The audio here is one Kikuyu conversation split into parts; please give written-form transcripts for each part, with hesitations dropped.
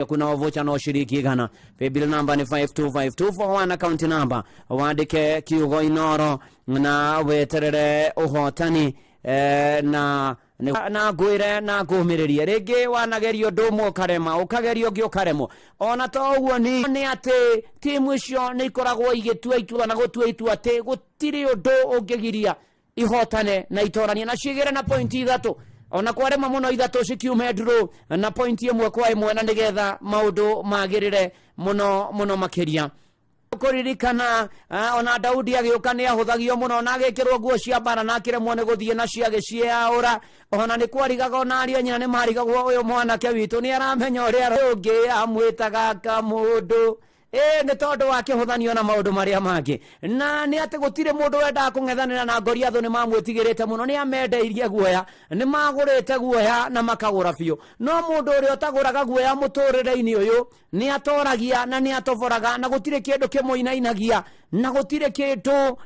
Kuna vocha no ciringi 100. Paybill number nĩ 525241, account number wandĩke kiugo Inoro na weterere ũhotani. Na na ngwĩre na ngũmĩrĩrie rĩngĩ, wanageria ũndũ ũmwe ũkarema, ũkageria ũngĩ ũkaremwo. Ona to ũguo, nĩ atĩ timu icio nĩ ikoragwo igĩtua itua na gũtua itua atĩ gũtirĩ ũndũ ũngĩgiria ihotane na itoranie na cigĩre na pointi 3, ona kwarema mũno 3 cikiume draw na pointi 1-1, na nĩgetha maũndũ magĩrĩre mũno mũno makĩria. Kũririkana ona Daudi agĩũka nĩ ahũthagio mũno na agĩkĩrwo nguo cia mbara na akĩremwo nĩ gũthiĩ nacio, agĩciaũra. Ona nĩ kwarigaga, ona ariũ a nyina nĩ marigagwo, ũyũ mwanake witũ nĩ aramenya ũrĩa ũngĩ amwĩtaga kamũndũ. Ĩ nĩ tondũ wa kĩhũthanio na maũndũ marĩa mangĩ, na nĩ atĩ gũtirĩ mũndũ wendaga kũng'ethanĩra na Goliathũ. Nĩ mamwĩtigĩrĩte mũno, nĩ amendeirie guoya, nĩ magũrĩte guoya na makagũra biũ. No mũndũ ũrĩa ũtagũraga guoya mũtũrĩre-inĩ ũyũ nĩ atoragia na nĩ atoboraga, na gũtirĩ kĩndũ kĩmũinainagia na gũtirĩ kĩndũ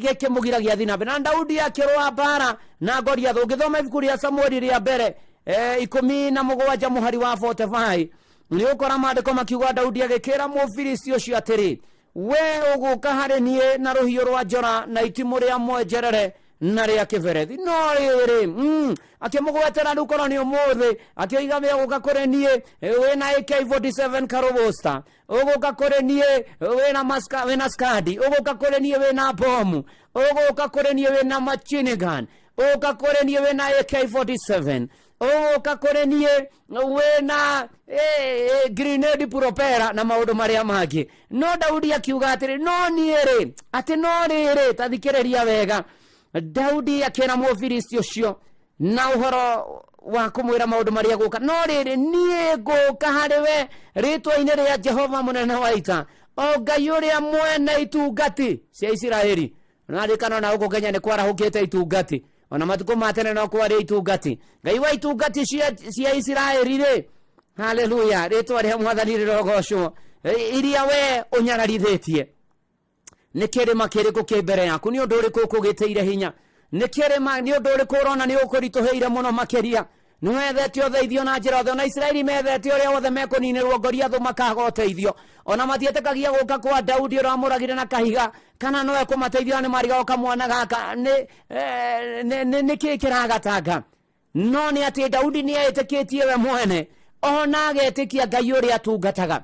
gĩkĩmũgiragia thiĩ na mbere. Na Daudi akĩrũa mbara na Goliathũ. Ũngĩthoma ibuku rĩa Samueli rĩa mbere 17 mũhari wa 45, nĩ ũkora maandĩko makiuga, Daudi agĩkĩra Mũfilisti ũcio atĩrĩ, "We ũgũka harĩ niĩ na rũhiũ rwa njora na itimũ rĩa mwenjerere na rĩa kĩberethi, no rĩrĩ," akĩmũgwetera rĩu korwo nĩ ũmũthĩ, akĩoiga, "we ũgũka kũrĩ niĩ wĩna AK47 karũbũsta, ũgũka kũrĩ niĩ wĩna maska, wĩna skadi, ũgũka kũrĩ niĩ wĩna bomu, ũgũka kũrĩ niĩ wĩna machine gun, ũgũka kũrĩ niĩ wĩna AK47, ũgũka kũrĩ niĩ wĩna grenade propera na maũndũ marĩa mangĩ." No Daudi akiuga atĩrĩ, no niĩ rĩ, atĩ no rĩrĩ, ta thikĩrĩria wega. Daudi akĩra Mũfilisti ũcio na ũhoro wa kũmwĩra maũndũ marĩa gũka, "No rĩrĩ, niĩ ngũka harĩ we rĩtwa-inĩ rĩa Jehova mũnene wa ita, o Ngai ũrĩa mwene itungati cia Isiraeli." Naririkana ona gũkũ Kenya nĩ kwarahũkĩte itungati, ona matukũ ma tene no kwarĩ itungati. Ngai wa itungati cia Isiraeli rĩ, haleluya, rĩtwa rĩa Mwathani rĩrogocwo, iria we ũnyararithĩtie. Nĩ kĩrĩma kĩrĩkũ kĩ mbere yaku? Nĩ ũndũ ũrĩkũ ũkũgĩtĩire hinya? Nĩ kĩrĩma, nĩ ũndũ ũrĩkũ ũrona nĩ ũkũritũhĩire mũno makĩria? Nĩ wethete ũteithio na njĩra othe, ona Isiraeli methete ũrĩa wothe mekũninĩrwo Goliathũ makaga ũteithio. Ona matietĩkagia gũka kwa Daudi ũrĩa wamũragire na kahiga kana no ekũmateithia, nĩ marigagwo kamwana gaka nĩ kĩĩ kĩragatanga. No nĩ atĩ Daudi nĩ etĩkĩtie we mwene, ona agetĩkia Ngai ũrĩa atungataga.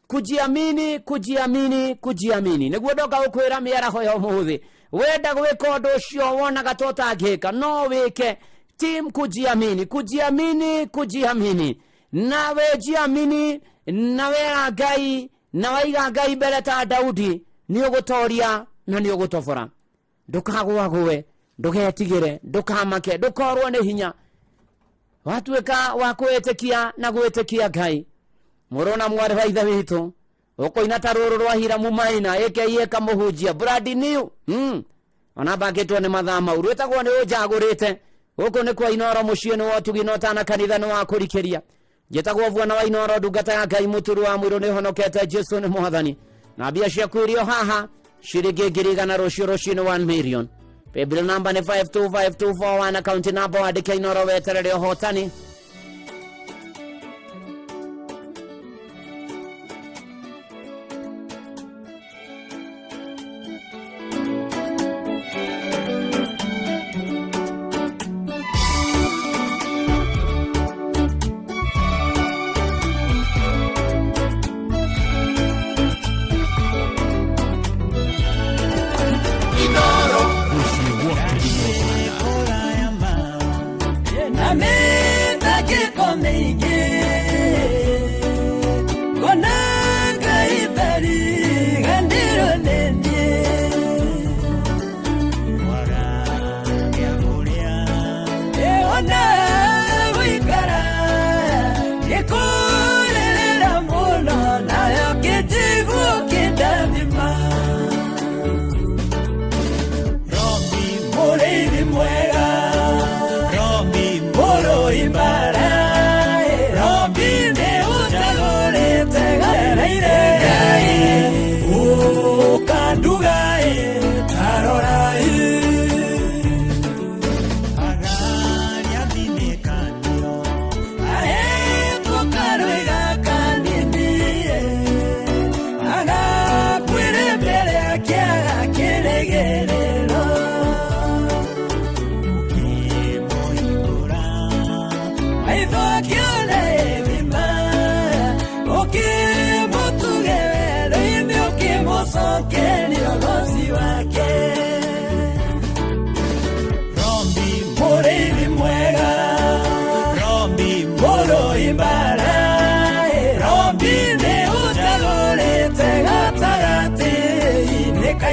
Kujiamini, kujiamini, kujiamini, nĩguo ndoka gũkwĩra mĩaraho ya ũmũthĩ. Wenda gwĩka ũndũ ũcio wonaga ta ũtangĩka, no wĩke. Team kujiamini, kujiamini, kujiamini. Na wejiamini na wera Ngai na waiga Ngai mbere ta Daudi, nĩ ũgũtoria na nĩ ũgũtobora. Ndũkagũagũe, ndũgetigĩre, ndũkamake, ndũkorwo nĩ hinya. Watuĩka wa kwĩtĩkia na gwĩtĩkia Ngai, mũrũ na mwarĩ wa ithe witũ, ũkũina ta rũrũ rwa Hiramu Maina aka kamũhunjia brand new. Ona mbangĩtwo nĩ mathaa mau rwĩtagwo nĩ ũnjagũrĩte. Gũkũ nĩ kwa Inoro, mũciĩ nĩ wotugi no tana kanitha nĩ wa kũrikĩria. Njĩtagwo Bwana wa Inoro, ndungata ya Ngai, mũturu wa mwĩrũ, nĩ honokete. Jesu nĩ Mwathani. Na mbia ciaku irio haha ciringi 100,000, rũciũ rũcinĩ 1 million. Paybill number nĩ 525241, account number wandĩke Inoro, weterere ũhotani. Mũciĩ gwaku nĩ Amen.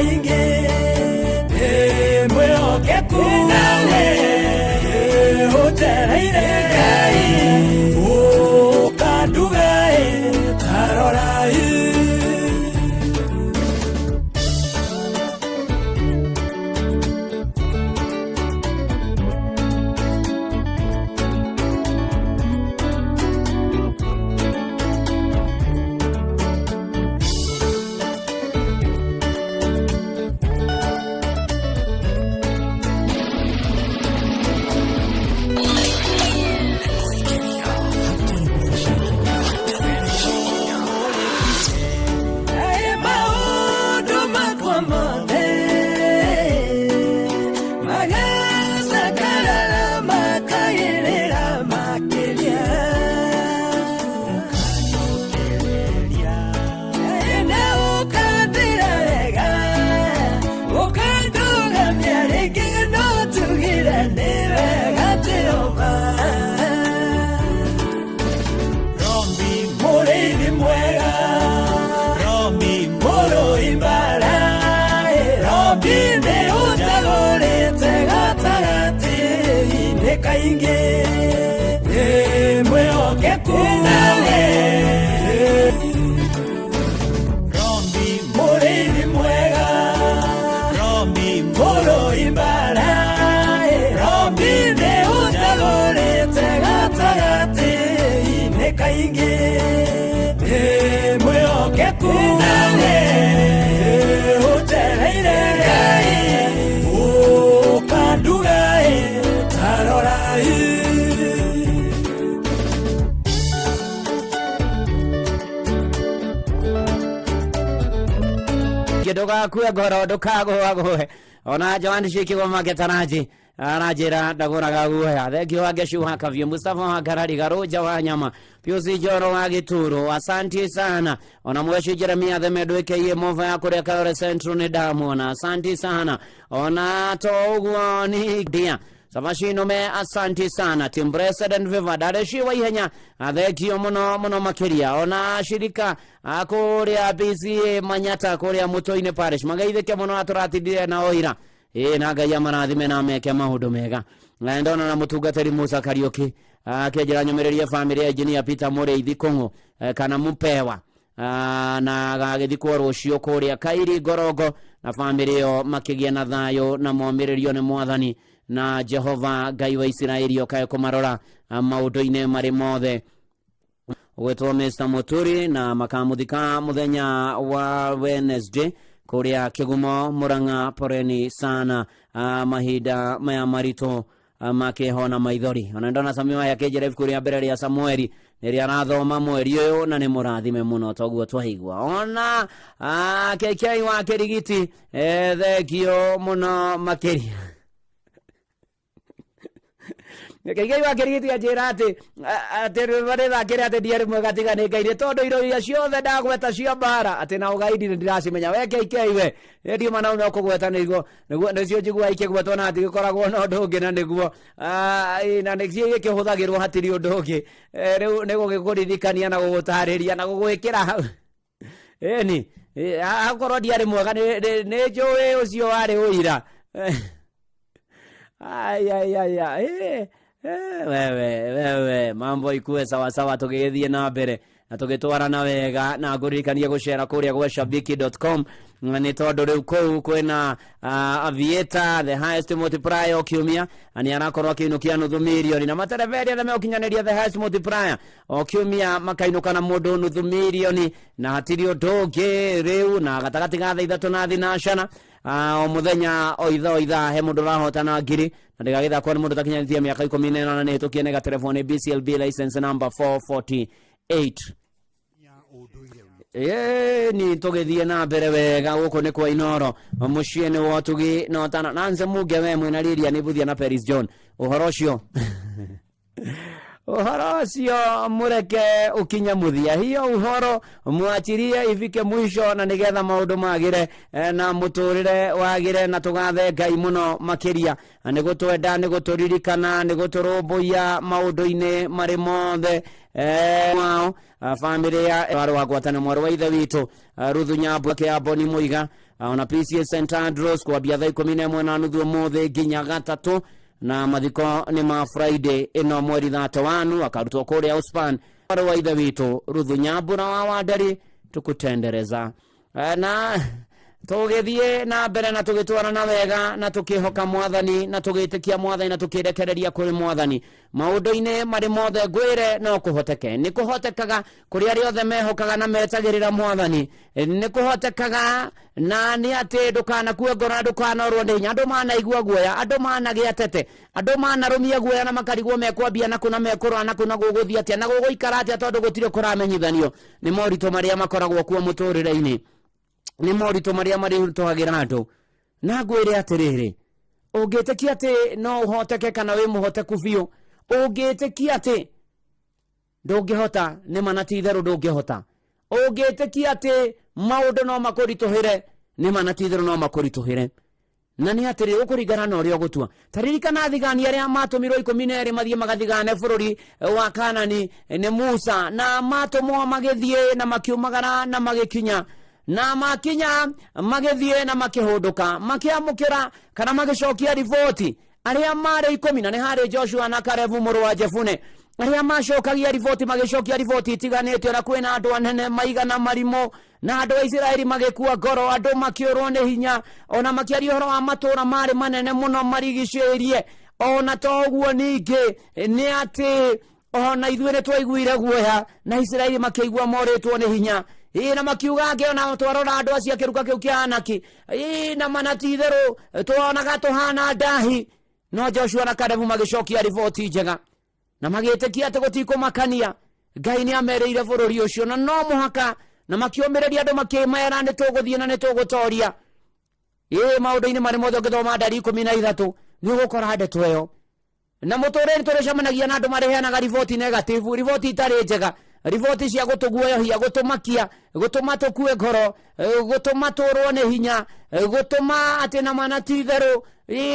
Kaingĩ ndĩ mwĩhokeku nawe ũnjereire Ngai ũkanduga tarorai. Maũndũ makwa mothe magacakarara makagĩrĩra makĩria na ũkandĩra wega ũkandũgamia rĩngĩ no tugire nĩ wega Jehova. Rombi mũrĩithi mwega, Rombi mũrũi mbara, Rombi nĩ ũtagũrĩte gatagatĩ-inĩ kaingĩ nĩ mwĩhokeku nawe. Rombi mũrĩithi mwega, Rombi mũrũi mbara, Rombi nĩ ũtagũrĩte gatagatĩ-inĩ kaingĩ nĩ mwĩhokeku nawe ũnjereire Ngai ũkanduga tarorai. Ndũgakue ngoro, ndũkagũagũe ona Joan Shikigoma Getaraji aranjĩra ndagũraga guoya. Thengio wa Geshu Kavio, Mustafa wa Karari, Garoja wa Nyama, Piusi Joro wa Gituro, asanti sana. Ona Mweshi Jeremia Themendo ĩkĩiye mova ya kũrĩa Kayore Central nĩ ndamwona, asanti sana. Ona to ũguo ni dia Savashinume, asanti sana. Team President Viva Dareshi wa ihenya, thengio mũno mũno makĩria. Ona shirika kũrĩa PCA Manyata kũrĩa Mũtũinĩ Parish mageithĩke mũno atũratindire na oira ĩ na Ngai amarathime na meke maũndũ mega. Na ndona na mũtungatĩri Musa Kariũki akĩnjĩra nyũmĩrĩrie famĩlĩ ya engineer Peter Mũrĩithi Kũng'ũ kana Mũpewa na gagĩthikwo rũciũ kũrĩa Kairi Ngorongo na famĩlĩ ĩyo makĩgĩa na thayũ na momĩrĩrio nĩ Mwathani na Jehova Ngai wa Isiraeli okae kũmarora maũndũ-inĩ marĩ mothe. Gwĩtwo Mr Muturi na makamuthika mũthenya wa Wednesday kũrĩa Kĩgumo Mũrang'a. Poreni sana mahinda maya maritũ makĩho na maithori. Ona ndona Sami waya akĩnjĩra ibuku rĩa mbere rĩa Samueli nĩrĩa arathoma mweri ũyũ na nĩ mũrathime mũno toguo twaigua. Ona KK wa Kĩrigiti, thengio mũno makĩria. KK wa Kĩrigiti anjĩra atĩ rwĩmbo rĩthakĩre atĩ ndiarĩ mwega tiga nĩ Ngai nĩ tondũ indo iria ciothe ndagweta cia mbara atĩ na ũgaidi nĩ ndiracimenya. We KK, we ndiuma nau no kũgweta nĩguo nĩcio njiguaga ikĩgwetwo na hatigĩkoragwo na ũndũ ũngĩ na nĩguo na nĩcio igĩkĩhũthagĩrwo hatirĩ ũndũ ũngĩ. Rĩu nĩ gũgĩkũririkania na gũgũtarĩria na gũgwĩkĩra hau ĩni akorwo ndiarĩ mwega nĩ njũĩ ũcio warĩ ũira. Ai, ai, ai, ai. Wewe wewe mambo ikue sawasawa tũgĩgĩthiĩ na mbere na tũgĩtwarana wega na ngũririkanie gũcera kũrĩa gwa shabiki.com nĩ tondũ rĩu kũu kwĩna Aviator the highest multiplier o kiumia na nĩ arakorwo akĩinũkia nuthu mirioni na matereba arĩa megũkinyanĩria the highest multiplier o kiumia makainũka na mũndũ nuthu mirioni na hatirĩ ũndũ ũngĩ rĩu na gatagatĩ ga thaa 3 na thinacana o mũthenya o ithaa o ithaa he mũndũ ũrahotana ngiri na ndĩgagĩthakwo nĩ mũndũ ũtakinyanĩtie mĩaka 18 nĩ hĩtũkie nĩ gaterebo nĩ BCLB license number 448. Ĩĩ ni tũgĩthiĩ na mbere wega gũkũ nĩ kwa Inoro mũciĩ nĩ wotugi na ũtana Nancy Muge we mwĩna Lilia nĩ Buthia na Peris John ũhoro ũcio. Ũhoro ũcio mũreke ũkinye mũthia, hiyo uhoro mwachirie ifike mwisho, na nĩgetha maũndũ magĩre na mũtũrĩre wagĩre, na tũgathe Ngai mũno makĩria nĩ gũtwenda, nĩ gũtũririkana, nĩ gũtũrũmbũiya maũndũ-inĩ marĩ mothe. Wao bamĩrĩ ya warĩ wa ngwatanĩro, mwarĩ wa ithe witũ Ruthu Nyambu ya Boni Mũiga, ona PCA St Andrews, kwambia thaa 11:30 ũmũthĩ nginya 3:00, na mathiko nĩ ma Friday ĩno mweri 31, akarutwo kũrĩa Uspan. Mwarĩ wa ithe witũ Ruthu Nyambu na wa Wanderi, tukutendereza. Na tũgĩthiĩ na mbere na tũgĩtwarana wega na tũkĩhoka Mwathani na tũgĩtĩkia Mwathani na tũkĩrekereria kũrĩ Mwathani maũndũ-inĩ marĩ mothe, ngwĩre no kũhoteke. Nĩ kũhotekaga kũrĩ arĩa othe mehokaga na metagĩrĩra Mwathani, nĩ kũhotekaga. Na nĩ atĩ ndũkanakue ngoro na ndũkanorwo nĩ hinya. Andũ manaigua guoya, andũ managĩa tete, andũ manarũmia guoya na makarigwo mekwambia nakũ na mekũrora nakũ na gũgũthiĩ atĩa na gũgũikara atĩa, tondũ gũtirĩ kũramenyithanio. Nĩ moritũ marĩa makoragwo kuo mũtũrĩre-inĩ, nĩ moritũ marĩa marĩritũhagĩra andũ. Na ngwĩre atĩrĩrĩ, ũngĩtĩkia atĩ no ũhoteke kana wĩ mũhoteku biũ, ũngĩtĩkia atĩ ndũngĩhota, nĩ ma na ti itherũ ndũngĩhota. Ũngĩtĩkia atĩ maũndũ no makũritũhĩre, nĩ ma na ti itherũ no makũritũhĩre. Na nĩ atĩrĩ, ũkũringana na ũrĩa ũgũtua. Ta ririkana thigani arĩa matũmirwo 12 mathiĩ magathigane bũrũri wa Kanani nĩ Musa, na matũmwo magĩthiĩ na makiumagara na magĩkinya, na makinya magĩthiĩ na makĩhũndũka, makĩamũkĩra kana magĩcokia riboti. Arĩa marĩ 10, na nĩ harĩ Joshua na Karebu mũrũ wa Jefune, arĩa macokagia riboti, magĩcokia riboti itiganĩte, ona kwĩna andũ anene maigana marimũ, na andũ a Isiraeli magĩkua ngoro, andũ makĩũrwo nĩ hinya, ona makĩaria ũhoro wa matũũra marĩ manene mũno marigicĩirie. Ona to ũguo, ningĩ nĩ atĩ ona ithuĩ nĩ twaiguire guoya, na Isiraeli makĩigua morĩtwo nĩ hinya. Ĩ na makiuga angĩ, ona twarora andũ acio a kĩruka kĩu kĩa Anaki, ĩ na mana ti itherũ tuonaga tũhana ndahi. No Joshua na Kalebu magĩcokia riboti njega na magĩtĩkia atĩ gũtikũmakania, Ngai nĩ amerĩire bũrũri ũcio na no mũhaka, na makĩũmĩrĩria andũ, makĩmera nĩ tũgũthiĩ na nĩ tũgũtoria. Ĩ maũndũ-inĩ marĩ mothe, ũngĩthoma Ndari 13 nĩ ũgũkora ndeto ĩyo. Na mũtũrĩre tũrĩcemanagia na andũ marĩheanaga riboti negative, riboti itarĩ njega, riboti cia gũtũguoyohia, gũtũmakia, gũtũma tũkue ngoro, gũtũma tũrwo nĩ hinya, gũtũma atĩ na mana ti itherũ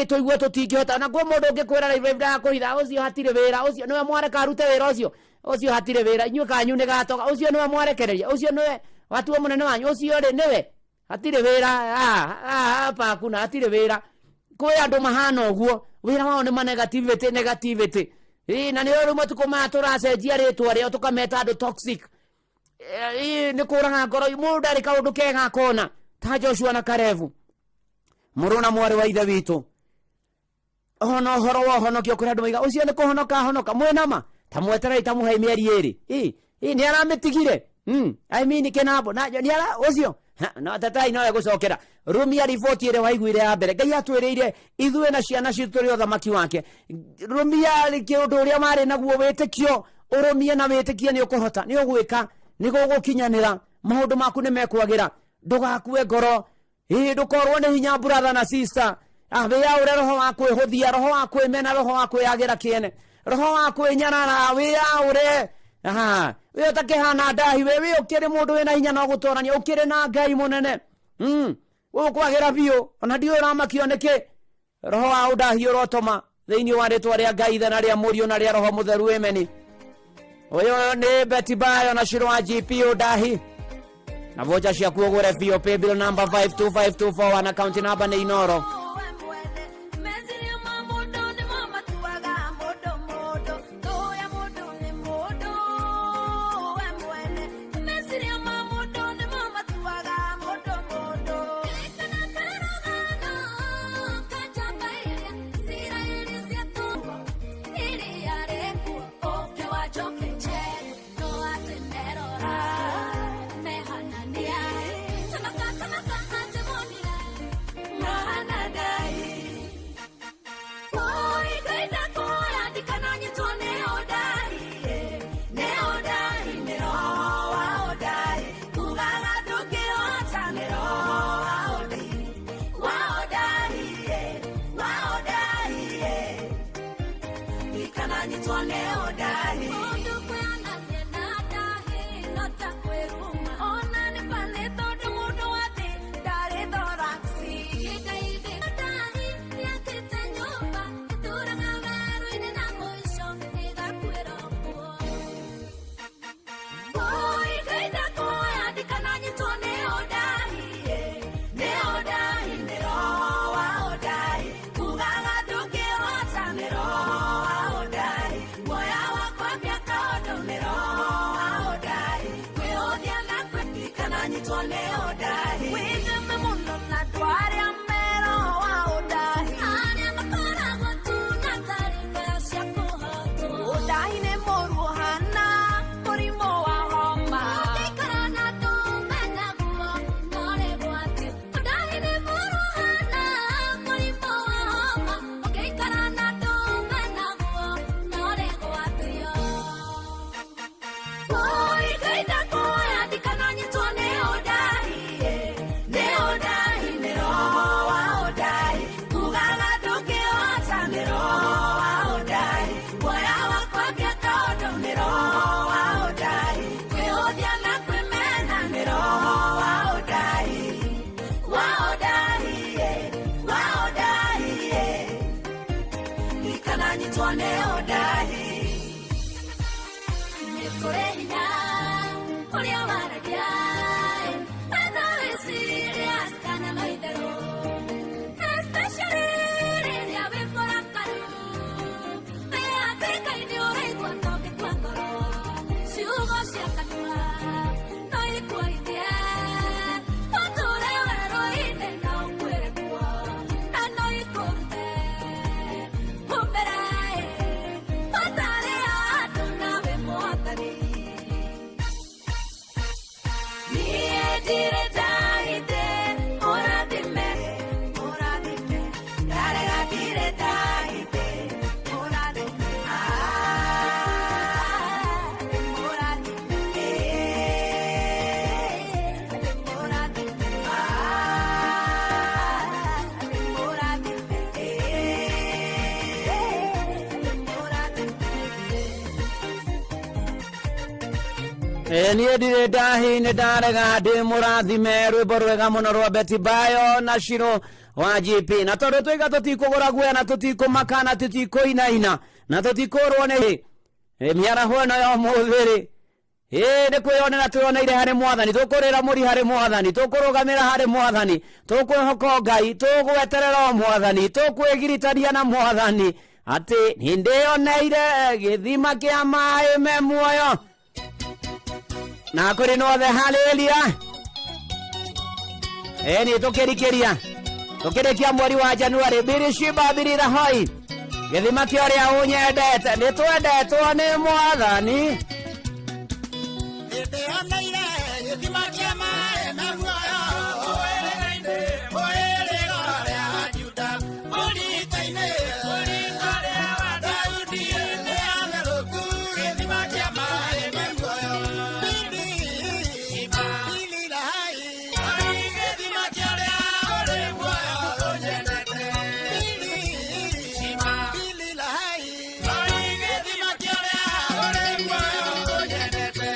tũigue tũtingĩhota. Na kwĩ mũndũ ũngĩkwĩra raivu ndakũhitha, ũcio hatirĩ wĩra, ũcio nĩwe mwareka arute wĩra, ũcio hatirĩ wĩra, inyuĩ kanyu nĩ gatoga, ũcio nĩwe mwarekereria, ũcio nĩwe watuo mũnene wanyu, ũcio rĩ nĩwe hatirĩ wĩra, hapa hakuna, hatirĩ wĩra. Kwĩ andũ mahana ũguo, wĩra wao nĩ ma negativity, negativity. Ĩ na nĩo rĩu matukũ maya tũracenjia rĩtwa rĩao, tũkameta andũ toxic. Ĩ nĩ kũraga ngoro, mũndũ ndarĩ kaũndũ kega akona ta Joshua na Karebu. Mũrũ na mwarĩ wa ithe witũ, ona ũhoro wa ũhonokio, kũrĩ andũ maiga ũcio nĩ kũhonoka ahonoka, mwĩnama ta mweterei, ta mũhei mĩeri 2. Ĩ nĩ aramĩtigire. I mean kĩnambo na nĩ ara ũcio. Ha, no tetai no egũcokera. Rũmia riboti ĩrĩa waiguire ya mbere. Ngai atwĩrĩire ithuĩ na ciana citũ tũrĩ ũthamaki wake. Rũmia kĩũndũ ũrĩa warĩ naguo, wĩtĩkio ũrũmie, na wĩtĩkie nĩ ũkũhota, nĩ ũgwĩka, nĩ gũgũkinyanĩra, maũndũ maku nĩ mekwagĩra. Ndũgakue ngoro, ĩ ndũkorwo nĩ hinya. Brother na sister, wĩyaũre roho wa kwĩhũthia, roho wa kwĩmena, roho wa kwĩyagĩra kĩene, roho wa kwĩnyarara, wĩyaũre. Wĩ ũtakĩhana ndahi, wĩ ũkĩrĩ mũndũ wĩna hinya no gũtorania, ũkĩrĩ na Ngai mũnene, ũkwagĩra biũ. Ona ndiũĩ ũramakio nĩkĩ. Roho wa ũndahi ũrotoma thĩinĩ wa rĩtwa rĩa Ngai Ithe na rĩa Mũriũ na rĩa Roho Mũtheru, ameni. Ũyũ nĩ Betty Bayo na Shiro wa GP, ũndahi na vocha ciaku ũgũre biũ. Paybill number 52524, account number nĩ Inoro. Meciria ma mũndũ nĩmo matuaga mũndũ mũndũ, thũ ya mũndũ nĩ mũndũ we mwene. Meciria ma mũndũ nĩmo matuaga mũndũ mũndũ. Ririkana karũgano ka njamba iria Isiraeli ciatũmwo iria rĩkuo, ũkĩ wa njũkĩ njeru no atĩ merora mehanania tamaka tamaka atĩ monire mahana Ngai. Oi, Ngai ndakũhoya ndikananyitwo nĩ ũndari, nĩ ũndari, nĩ roho wa ũndari kugaga ndũngĩhota, nĩ roho wa ũndari, wa ũndari, wa ũndari, ndikananyitwo nĩ ũndari. Niĩ ndirĩ ndahi nĩ ndarega ndĩ mũrathime. Rwĩmbo rwega mũno rwa Betty Bayo na Shiro wa GP. Na tondũ twaiga tũtikũgũra guoya na tũtikũmaka na tũtikũinaina na tũtikũrwo nĩ mĩaraho ĩno ya ũmũthĩ rĩ, ĩĩ nĩ kwĩyonera twĩyoneire harĩ Mwathani. Tũkũrĩra mũri harĩ Mwathani, tũkũrũgamĩra harĩ Mwathani, tũkwĩhoka Ngai, tũgweterera o Mwathani, tũkwĩgiritania na Mwathani, atĩ nĩndĩyoneire gĩthima kĩa maĩ me muoyo na kũrĩ nothe. Haleluya! Ĩni tũkĩrikĩria tũkĩrĩkia mweri wa Januari, birishiba birira hoi gĩthima kĩa ũrĩa ũnyendete. Nĩ twendetwo nĩ Mwathani. Nĩndĩoneire gĩthima kĩa maĩ me muoyo mũhĩrĩga rĩa Juda, mũrita-inĩ ũrĩa wa Daudi nĩ atherũku, gĩthima kĩa maĩ me muoyo. Bili lahai, gĩthima kĩa ũrĩa ũrĩ muoyo ũnyendete. Bili lahai, gĩthima kĩa ũrĩa ũrĩ muoyo ũnyendete.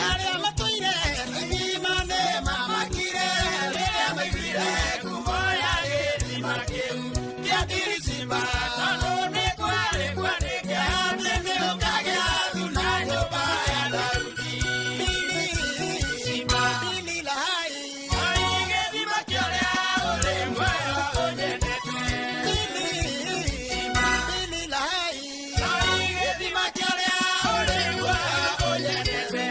Arĩa matũire ithima nĩ mamakire rĩrĩa maiguire ngumo ya gĩthima kĩu kĩa Birishiba, tondũ nĩ kwarĩ kwandĩke atĩ nĩ ũkagĩa thuna nyũmba ya Daudi. Bilishiba, bili lahai, gĩthima kĩa ũrĩa ũrĩ muoyo ũnyendete. Bilishiba, bili lahai, gĩthima kĩa ũrĩa ũrĩ muoyo ũnyendete.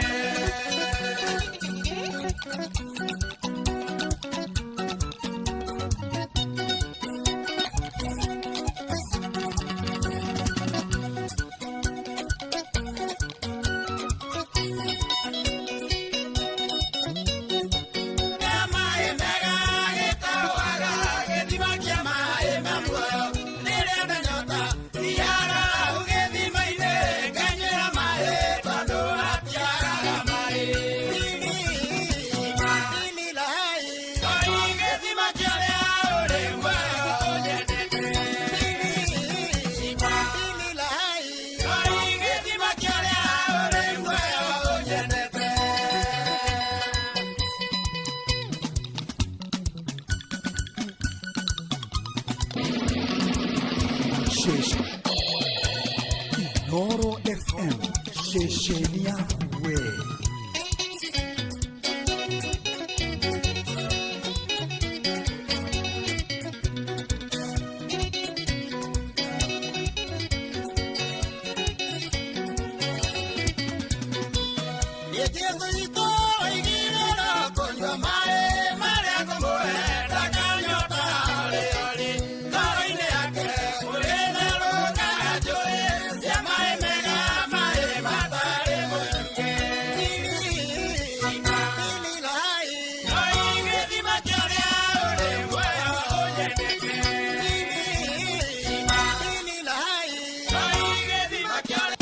Maĩ mega gĩtagwaga gĩthima kĩa maĩ ma muoyo. Rĩrĩa ndanyota thiaga hau gĩthima-inĩ nganyuĩra maĩ, tondũ hatiagaga maĩ. Bili lahai, gĩthima kĩa ũrĩa ũrĩ muoyo ũnyendete. Bili lahai, gĩthima kĩa ũrĩa ũrĩ muoyo ũnyendete. Sheshe Inoro FM, shesheni yakuwe. Jesu witũ oigire no kũnyua maĩ marĩa ngũmũhe ndakanyota rĩ orĩ. Ngoro-inĩ yake kũrĩtherũkaga njũĩ cia maĩ mega, maĩ matarĩ mũcuke. Bili lahai, gĩthima kĩa ũrĩa ũrĩ muoyo ũnyendete. Bili lahai, gĩthima kĩa ũrĩa.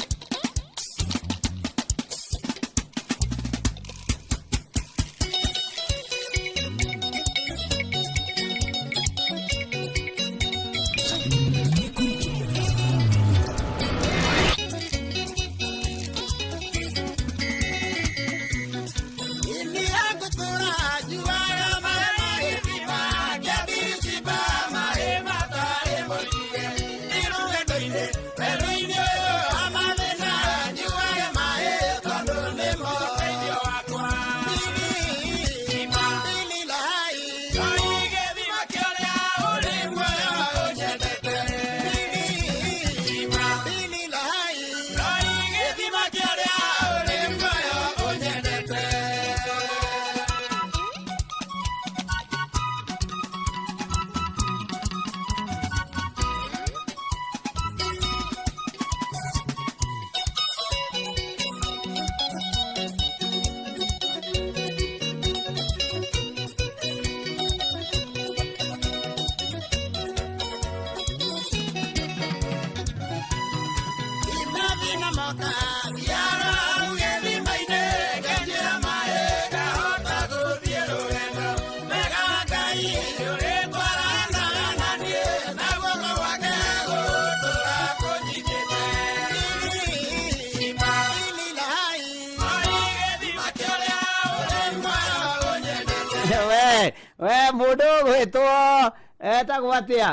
We mũndũ ũgwĩtwo etagwo atĩa?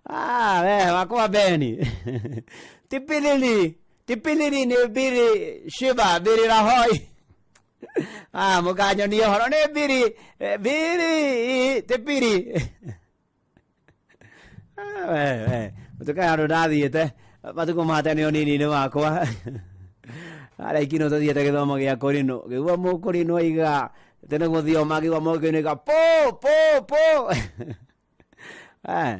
Ah, we wakwa Beni. Tipilili, tipilili nĩ mbiri shiba mbiri rahoi. Ah, mũkanyonia ũhoro nĩ mbiri eh, mbiri tipiri. Ah, we we mũtuka handũ ndathiĩte matukũ ma tene ũnini-inĩ wakwa arĩa ikinũ tũthiĩte gĩthomo gĩa kũrinũ ngĩigua mũkũrinũ aiga tene gũthioma ngĩigua mũkũrinũ aiga pũ pũ pũ. Eh,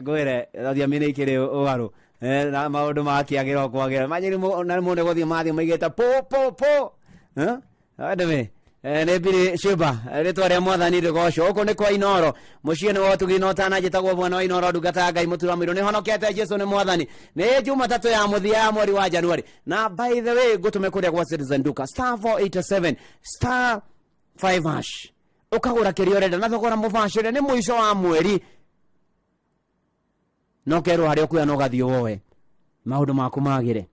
ngwĩre thiomi nĩ ikĩrĩ ũgarũ. Eh, na maũndũ makĩagĩra o kwagĩra manyiri na mũndũ gũthiĩ mathiĩ maigĩte pũ pũ pũ. Eh? Anyway, eh, nĩ mbiri ciũmba rĩtwa rĩa mwathani rĩgocwo gũkũ nĩ kwa Inoro mũciĩ nĩ wotugi no tana njĩtagwo bwana wa Inoro ndungata ya Ngai mũtura mũirũ nĩ honokete Jesu nĩ mwathani nĩ Jumatatũ ya mũthia ya mweri wa Januari na by the way ngũtũme kũrĩa gwa Citizen Duka star 487 star 5 hash ũkagũra kĩrĩa ũrenda na thogora mũbacĩre nĩ mũico wa mweri no kerwo harĩa ũkuoya no ũgathiĩ woe maũndũ maku magĩre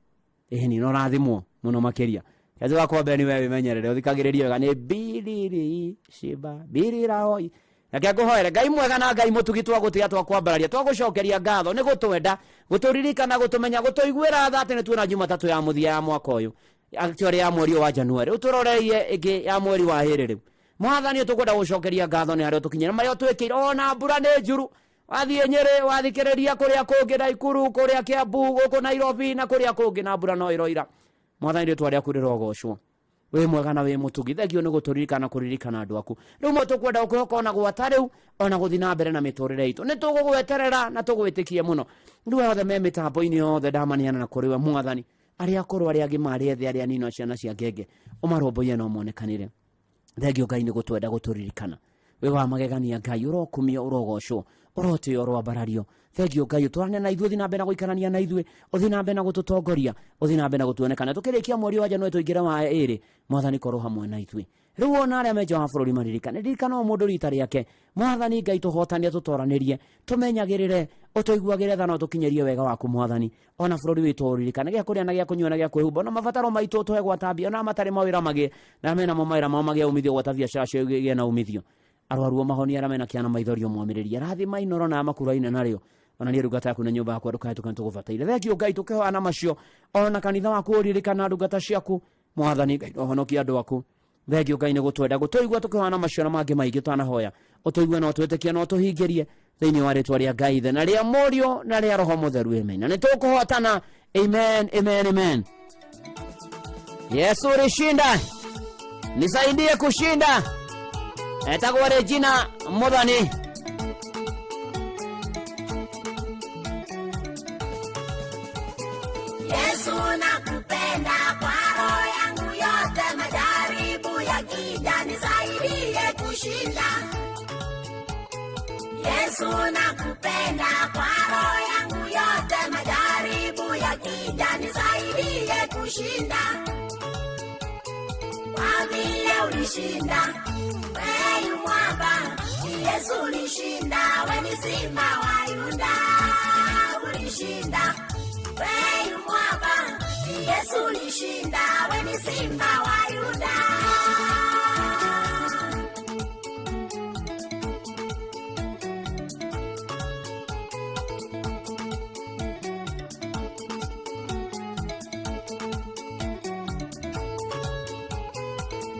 ĩni no rathimwo mũno makĩria kazi wakwa mbere nĩ we wĩmenyerere ũthikagĩrĩrie wega nĩ biriri shiba birirahoi reke ngũhoere Ngai mwega na Ngai mũtugi twagũtĩa twakwambararia twagũcokeria ngatho nĩ gũtwenda gũtũririkana gũtũmenya gũtũiguĩra tha atĩ nĩ tuona Jumatatũ ya mũthia ya mwaka ũyũ actually ya mweri ũyũ wa January rĩu tũroreirie ĩngĩ ya mweri wa ĩrĩ rĩu mwathani tũkwenda gũcokeria ngatho nĩ harĩa ũtũkinyĩra marĩa ũtwĩkĩire ona mbura nĩ njuru wathiĩ Nyĩrĩ wathikĩrĩria kũrĩa kũngĩ Naikuru kũrĩa Kiambu gũkũ Nairobi na kũrĩa kũngĩ na mbura no ĩroira mwathani rĩtwa rĩaku rĩrogocwo wĩ mwega na wĩ mũtugi thengio nĩ gũtũririkana kũririkana andũ aku rĩu mo tũkwenda gũkwĩhoka ona gwata rĩu ona gũthiĩ na mbere na mĩtũrĩre itũ nĩ tũgũgweterera na tũgwĩtĩkie mũno rĩu othe me mĩtambo-inĩ yothe ndamaneana na kũrĩ we mwathani arĩa akũrũ arĩa agima arĩa ethĩ arĩa anini na ciana cia ngenge ũmarũmbũiye na ũmonekanĩre thengio Ngai nĩ gũtwenda gũtũririkana wĩ wa magegania Ngai ũrokumio ũrogocwo ũrotĩo ũroambarario thengio Ngai ũtwarane na ithuĩ ũthiĩ na mbere na gũikarania na ithuĩ ũthiĩ na mbere na gũtũtongoria ũthiĩ na mbere na gũtuonekana tũkĩrĩkia mweri wa Januari tũingĩre wa ĩrĩ mwathani korwo hamwe na ithuĩ rĩu ona arĩa me nja wa bũrũri maririkane ririkana o mũndũ rita rĩake mwathani Ngai tũhotanie tũtoranĩrie tũmenyagĩrĩre ũtũiguagĩre tha na ũtũkinyĩrie wega waku mwathani ona bũrũri witũ ũririkane gĩa kũrĩa na gĩa kũnyua na gĩa kwĩhumba ona mabataro maitũ tũhe gwata mbia ona matarĩ mawĩra magĩe na mena mo mawĩra mao magĩe umithio gwata biacara cio igĩe na umithio arwaru mahonia arĩa mena kĩana maithori ũmomĩrĩrie rathima Inoro na makuraine narĩo ona niĩ ndungata yaku na nyũmba yakwa ndũkahetũka nĩtũgũbataire thengio Ngai tũkĩhoya na macio ona kanitha waku ũririkana ndungata ciaku mwathani Ngai ũhonokie andũ aku thengio Ngai nĩ gũtwenda gũtũigua tũkĩhoya na macio na mangĩ maingĩ tũtanahoya ũtũigue na ũtwĩtĩkie na ũtũhingĩrie thĩinĩ wa rĩtwa rĩa Ngai Ithe na rĩa Mũriũ na rĩa Roho Mũtheru amen na nĩ tũkũhotana amen amen amen Yesu ulishinda nisaidie kushinda etagwo Regina Muthoni Yesu nakupenda kwa roho yangu yote, majaribu yakija nisaidie kushinda. Yesu nakupenda kwa roho yangu yote, majaribu yakija nisaidie kushinda. Kwa vile ulishinda, wewe yu mwamba. Yesu ulishinda, we ni simba wa Yuda. Ulishinda, wewe yu mwamba. Yesu ulishinda, we ni simba wa Yuda.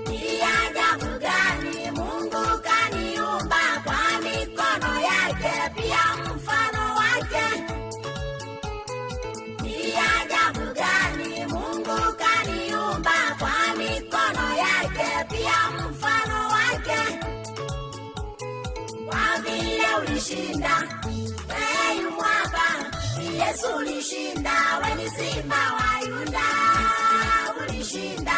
Ni ajabu gani Mungu kaniumba kwa mikono yake, pia mfano wake. Ni ajabu gani Mungu kaniumba kwa mikono yake, pia mfano wake. Kwa vile ulishinda, wewe yu mwamba. Yesu ulishinda, we ni simba wa Yuda. Ulishinda,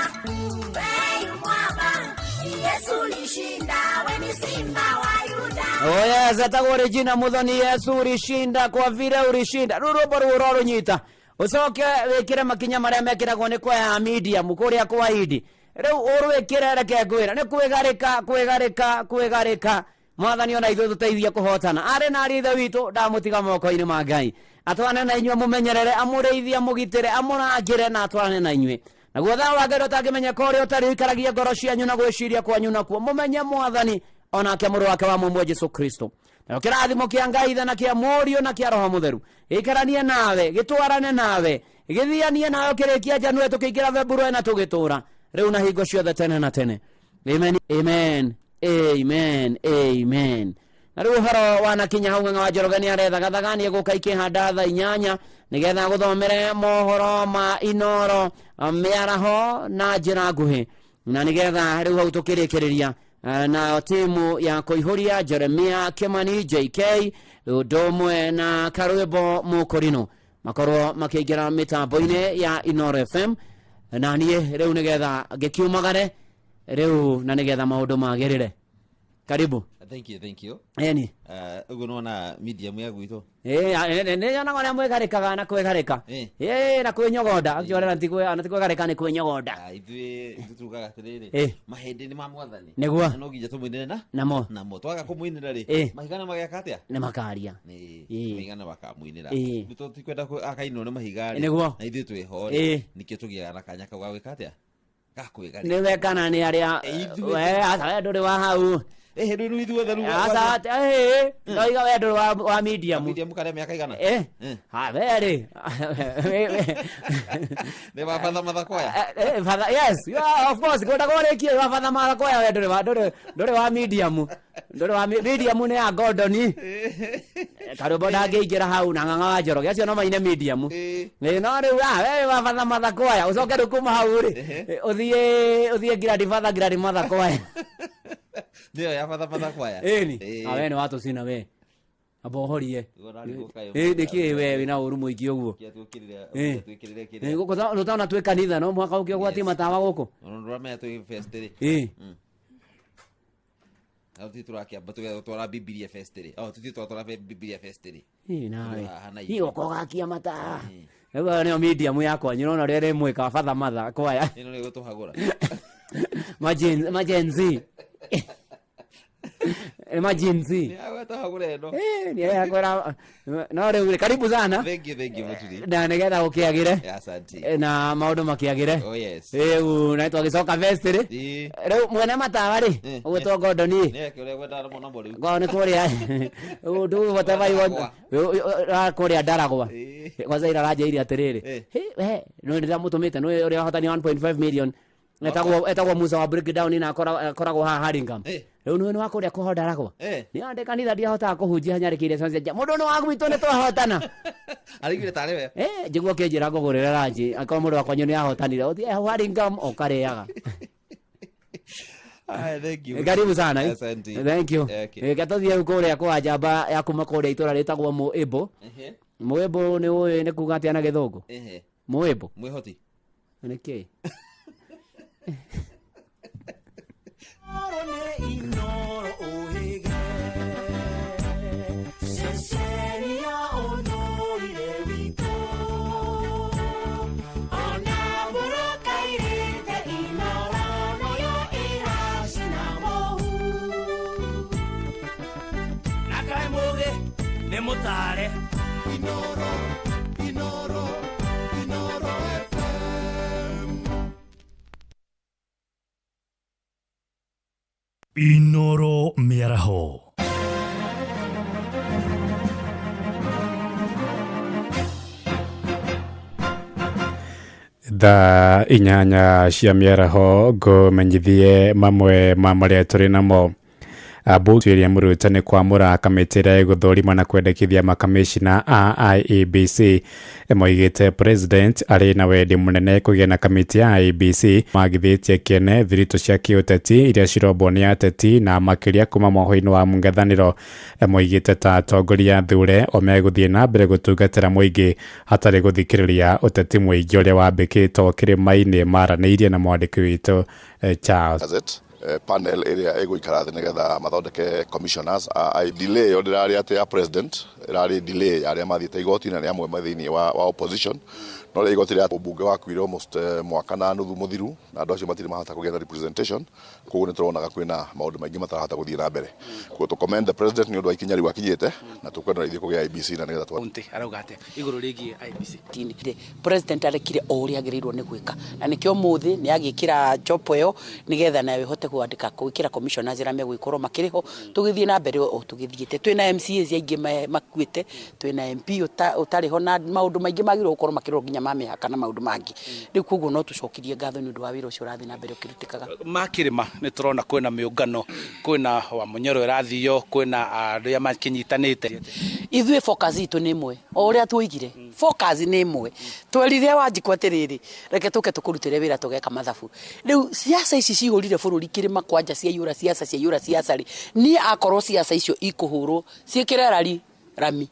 wewe yu mwamba. Yesu ulishinda, we ni simba wa Yuda. Oh yes, etagwo Regina Muthoni Yesu ulishinda kwa vile ulishinda rĩu rwĩmbo rũu ũrorũnyita ũcoke wĩkĩre makinya marĩa mekĩragwo nĩ kwa ya medium kũrĩa kwa Idi rĩu ũrwĩkĩre reke ngwĩre nĩ kwĩgarĩka kwĩgarĩka kwĩgarĩka mwathani ona ithuĩ tũteithie kũhotana arĩ na arĩ ithe witũ ndamũtiga moko-inĩ ma Ngai atwarane na inyuĩ amũmenyerere amũrĩithie amũgitĩre amũrangĩre na atwarane na inyuĩ naguo thaũ wa Ngai ũtangĩmenyeka ũrĩa ũtarĩ ũikaragie ngoro cianyu na gwĩciria kwanyu nakuo mũmenye mwathani Onake mũrũ wake wa mũmwe Jesu Kristo. Nayo kĩrathimo kĩa Ngai Ithe na kĩa Mũriũ na kĩa Roho Mũtheru gĩikaranie nawe, gĩtwarane nawe, gĩthianie nawe ũkĩrĩkia January tũkĩingĩra February na tũgĩtũra rĩu na hingo ciothe tene na tene. Amen, amen, amen, amen. Na rĩu ũhoro wanakinya hau Ng'ang'a wa Njoroge nĩ arethagathaga nĩ egũka ikĩhanda thaa 8 nĩgetha gũthomere mohoro ma Inoro mĩaraho na njĩra nguhĩ, na nĩgetha rĩu hau tũkĩrĩkĩrĩria na timu ya kũihũria Jeremia Kimani JK ũndũ ũmwe na Karwĩmbo Mũkũrinũ makorwo makĩingĩra mĩtambo-inĩ ya Inoro FM, na niĩ rĩu nĩgetha ngĩkiumagare rĩu na nĩgetha maũndũ magĩrĩre. Karibu. Thank you, thank you. Eni. Ũguo nĩwona medium ya gwitũ. Nĩ nyonaga ũrĩa mwĩgarĩkaga na kwĩgarĩka. Na kwĩnyogonda. Actually, na ti kwĩgarĩka, nĩ kwĩnyogonda. Ah, ithuĩ tugaga atĩrĩrĩ, mahĩndĩ nĩ ma Mwathani. Nĩguo. Na no nginya tũmũinĩre na Namo. Namo twaga kũmũinĩra rĩ, mahiga nĩ mageka atĩa? Nĩ makaria. Nĩ mahiga nĩ makamũinĩra. Rĩu tondũ tikwenda akainwo nĩ mahiga rĩ, Nĩguo. na ithuĩ twĩho rĩ, nĩkĩo tũgĩaga na kanya kau ga gwĩka atĩa, ga kwĩgarĩka. Nĩwe kana nĩ arĩa? Ithuĩ. We aca, we ndũrĩ wa hau. Rĩu nĩ ithuothe rĩu. Aca, ndoiga we ndũrĩ wa medium. Medium karĩa mĩaka igana? Ha, we rĩ. Nĩ wa Father Mathakoya. Father, yes, yeah, of course, ngwenda kũrĩkia wa Father Mathakoya, we ndũrĩ wa medium. Ndũrĩ wa medium nĩ ya Gordon. Karũmbo ndangĩingĩra hau na Ng'ang'a wa Njoroge, acio no maine medium. No rĩu, we wa Father Mathakoya, ũcoke rĩu kuma hau rĩ, ũthiĩ grandfather, grandmother choir. Nĩyo ya Father Mathakoya. Ĩni. We nĩ watũcina we. Amba ũhorie. Ũguo ndarĩ gũkayo. Nĩkĩ we wĩna ũru mũingĩ ũguo? Kĩa twĩkĩrĩre kĩrĩa. Gũkũ tũtana twĩ kanitha no mũhaka ũke ũgwatie matawa gũkũ. Ona ndũramenya twĩ fest rĩ. Na tũthiĩ tũrakĩamba tũgatwara Bibilia fest rĩ. Oh, tũthiĩ twatwara Bibilia fest rĩ. Nawe. Haha na Ĩ, ũka ũgakia matawa. Rĩu ĩyo nĩyo medium yakwa, nyũrona ũrĩa ĩrĩmwĩka Father Mother kwaya. Ĩno nĩ gũtũhagũra. Ma Gen Z. Ma Gen Z. Nĩ agwetahagũra ĩno. Nĩ akwĩra no rĩu rĩ, karibu sana. Thank you, thank you, Mũturi. Na nĩgetha gũkĩagĩre. Asante. Na maũndũ makĩagĩre. Oh, yes. Rĩu na twagĩcoka vest rĩ. Rĩu mwene matawa rĩ, ũgwĩtwo Gordon ĩ. Nĩ eke ũrĩa gwendaga mũno namo rĩu. Kwao nĩ kũrĩa do whatever you want. Kũrĩa Ndaragwa. Kwanza ira aranjĩire atĩrĩrĩ, we no ndĩramũtũmĩte nĩ ũrĩa wahotani 1.5 million, etagwo Musa wa breakdown na akoragwo haha Hurlingham. Rĩu nĩ wa kũrĩa kũho Ndaragwa. Nĩ ande kanitha ndiahotaga kũhunjia nyarĩkĩire cionje mũndũ nĩ wa gwitũ nĩ twahotana. Araiguire tarĩ we. Njiguo kĩnjĩra ngũgũrĩre ranji akorwo mũndũ wakwa nĩ ahotanire ũthiĩ hau Hurlingham ũkarĩaga. Aya, thank you. Karibu sana. Asante. Thank you. Okay. Gatũthiĩ rĩu kũrĩa kwa njamba ya kuma kũrĩa itũra rĩtagwo Mũĩmbũ. Mũĩmbũ nĩ ũĩ nĩ kuga atĩa na Gĩthũngũ? Mũĩmbũ. Mwĩhoti. Nĩ kĩ? Inoro nĩ Inoro ũhĩge. Ceceni ya ũndũire witũ. Ona mbũrũka irĩte Inoro nayo ĩracina mũhu. Na kaĩ mũgĩ nĩ mũtare. Inoro, Inoro, Inoro FM. Inoro Mĩaraho. Thaa 8 cia mĩaraho ngũmenyithie mamwe ma marĩa tũrĩ namo. Ambunge William Ruto nĩ kwamũra kamĩtĩ ĩrĩa ĩgũthũrima na kwendekithia makamĩcina a IEBC. Moigĩte president arĩ na wendi mũnene kũgĩa na kamĩtĩ ya IEBC magithĩtie kĩene thiritũ cia kĩũteti iria cirombwo nĩ ateti na makĩria kuma mohoro-inĩ wa mũng'ethanĩro. Moigĩte ta atongoria athure o megũthiĩ na mbere gũtungatĩra mũingĩ hatarĩ gũthikĩrĩria ũteti mũingĩ ũrĩa wambĩkĩtwo kĩrĩma-inĩ. Maranĩirie na mwandĩki witũ Charles. Gazette. Panel ĩrĩa ĩgũikara thĩ nĩgetha mathondeke commissioners. I delay ĩyo ndĩrarĩ atĩ ya president. Ĩrarĩ delay ya arĩa mathiĩte igoti na arĩa amwe me thĩinĩ wa, wa opposition. No rĩrĩa igoti rĩa ũmbunge wakuire almost mwaka na nuthu mũthiru, na andũ acio matirĩ mahota kũgĩa na representation. Koguo nĩ tũronaga kwĩna maũndũ maingĩ matarahota gũthiĩ na mbere. Koguo tũ commend the president nĩ ũndũ wa ikinya rĩu akinyĩte, na tũkwenda ithuĩ kũgĩa IEBC na nĩgetha twa County arauga atĩa igũrũ rĩgiĩ IEBC? Tini. President arekire o ũrĩa agĩrĩirwo nĩ gwĩka, na nĩkĩo ũmũthĩ nĩ agĩkĩra jopo ĩyo nĩgetha nayo ĩhote kwandĩka gwĩkĩra commissioners arĩa megũgĩkorwo makĩrĩ ho. Tũgĩthiĩ na mbere o tũgĩthiĩte, twĩna MCAs aingĩ makuĩte, twĩna MP ũtarĩ ho, na maũndũ maingĩ magĩrĩirwo gũkorwo makĩrorwo nginya ma mĩhaka na maũndũ mangĩ. Rĩu koguo no tũcokirie ngatho nĩ ũndũ wa wĩra ũcio ũrathiĩ na mbere ũkĩrutĩkaga. Makĩrĩma nĩ tũrona kwĩna mĩũngano, kwĩna Wamunyoro ĩrathio, kwĩna arĩa makĩnyitanĩte. Ithuĩ focus itũ nĩ ĩmwe, o ũrĩa tuoigire, focus nĩ ĩmwe. Twerire Wanjikũ atĩrĩrĩ, reke tũke tũkũrutĩre wĩra tũgeka mathabu. Rĩu siasa ici cihũrire bũrũri kĩrĩma kwanja, ciaiyũra siasa, ciaiyũra siasa rĩ, niĩ akorwo siasa icio ikũhũrwo ciĩkĩre rari rami,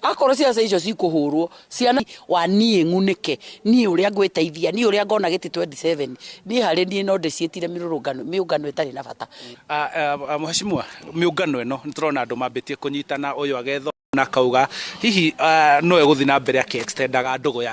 akorwo siasa icio cikũhũrwo ciana wa niĩ ng'unĩke, niĩ ũrĩa ngwĩteithia, niĩ ũrĩa ngona gĩtĩ 27, niĩ harĩ niĩ no ndĩciĩtire mĩrũrũngano, mĩũngano ĩtarĩ na bata. Mheshimiwa, mĩũngano ĩno nĩ tũrona andũ mambĩtie kũnyitana, ũyũ agetho na akauga hihi no egũthiĩ na mbere akĩ-extendaga ndũgũ yake.